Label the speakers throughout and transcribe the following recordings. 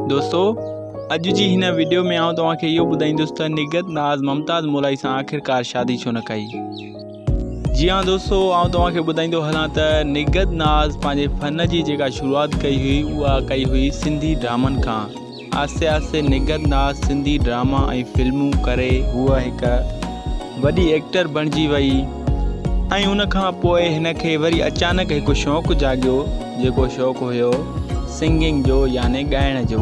Speaker 1: دوستو اڄ جي هن وڊيو ۾ آئون توهان کي اهو ٻڌائيندس ته نگهت ناز ممتاز مولائي سان آخرڪار شادي ڇو نه ڪئي. جي ها دوستو آئون توهان کي ٻڌائيندو هلان ته نگهت ناز پنهنجي فن جي جيڪا شروعات ڪئي هئي اها ڪئي هئي سنڌي ڊرامن کان. آهستي آهستي نگهت ناز سنڌي ڊراما ۽ فلمون ڪري هوء هڪ وڏي ايڪٽر بڻجي وئي ۽ ان کان پوء هن کي وري اچانڪ هڪ شوق جاڳيو جيڪو شوق هيو سنگنگ جو يعني ڳائڻ جو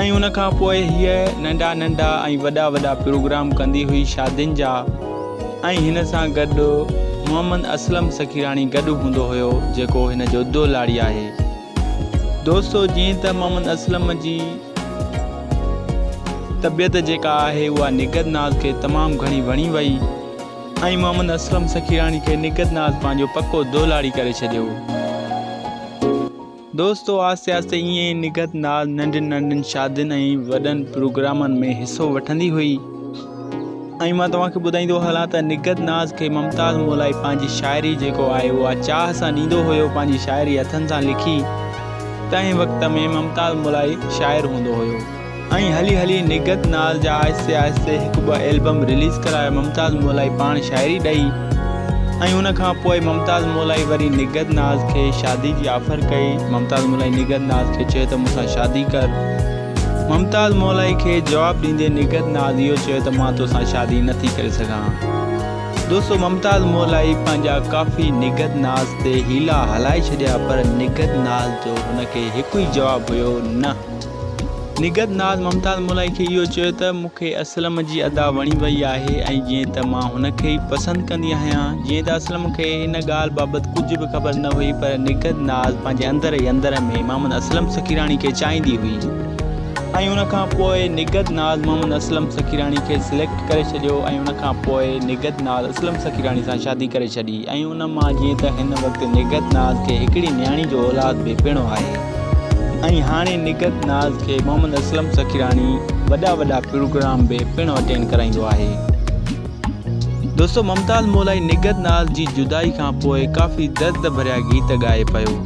Speaker 1: ۽ ان کان پوء هيء ننڍا ننڍا ۽ وڏا وڏا پروگرام ڪندي هئي شادين جا ۽ هن سان گڏ محمد اسلم سخيراڻي گڏ هوندو هيو جيڪو هن جو دولاڙي آهي. دوستو جيئن ته محمد اسلم جي طبيعت جيڪا آهي اها نگهت ناز کي تمام گهڻي وڻي وئي ۽ محمد اسلم سخيراڻي کي نگهت ناز پنهنجو پڪو دولاڙي ڪري ڇڏيو. دوستو آهستي آهستي ائين ئي نگهت ناز ننڍين ننڍين شادين ۽ وڏن پروگرامن ۾ حصو وٺندي هئي ۽ مان توهان کي ٻڌائيندو هلان ته نگهت ناز کي ممتاز مولائي پنهنجي شاعري جيڪو آهي اها چاهه سان ڏيندو هيو پنهنجي شاعري هٿن سان لکي تنهن وقت ۾ ممتاز مولائي شاعر هوندو هيو. ائين هلي هلي نگهت ناز جا آهستي آهستي هڪ ٻه البم رليز ڪرايا ممتاز مولائي پاڻ شاعري ڏئي ۽ ان کان پوء ممتاز مولائي وري نگهت ناز کي شادي جي آفر ڪئي ممتاز مولائي نگهت ناز کي چيو ته مون سان شادي ڪر ممتاز مولائي کي جواب ڏيندي نگهت ناز اهو چيو ته مان توسان شادي نٿي ڪري سگهان دوستو ممتاز مولائي پنهنجا ڪافي نگهت ناز تي حيلا هلائي ڇڏيا پر نگهت ناز جو هن کي هڪ ئي جواب هيو نه. نگهت ناز ممتاز مولائي کي اهو چيو ته مون کي اسلم جي ادا وڻي وئي آهي ۽ جيئن ته مان هن کي ئي پسند ڪندي آهيان. جيئن ته اسلم کي ان ڳالهه بابت ڪجهه به خبر نه هئي پر نگهت ناز پنهنجي اندر ئي اندر ۾ محمد اسلم سخيراڻي کي چاهيندي هئي ۽ ان کان پوء نگهت ناز محمد اسلم سخيراڻي کي سليڪٽ ڪري ڇڏيو ۽ ان کان پوء نگهت ناز اسلم سخيراڻي سان شادي ڪري ڇڏي ۽ ان مان جيئن ته هن وقت نگهت ناز کي هڪڙي نياڻي جو اولاد به پڻ آهي. ۽ هاڻي نگهت ناز کي محمد اسلم سخيراڻي وڏا وڏا پروگرام به پڻ اٽينڊ ڪرائيندو آهي. دوستو ممتاز مولائي نگهت ناز جي جدائي کان پوء ڪافي درد ڀريا گيت ڳائي پيو.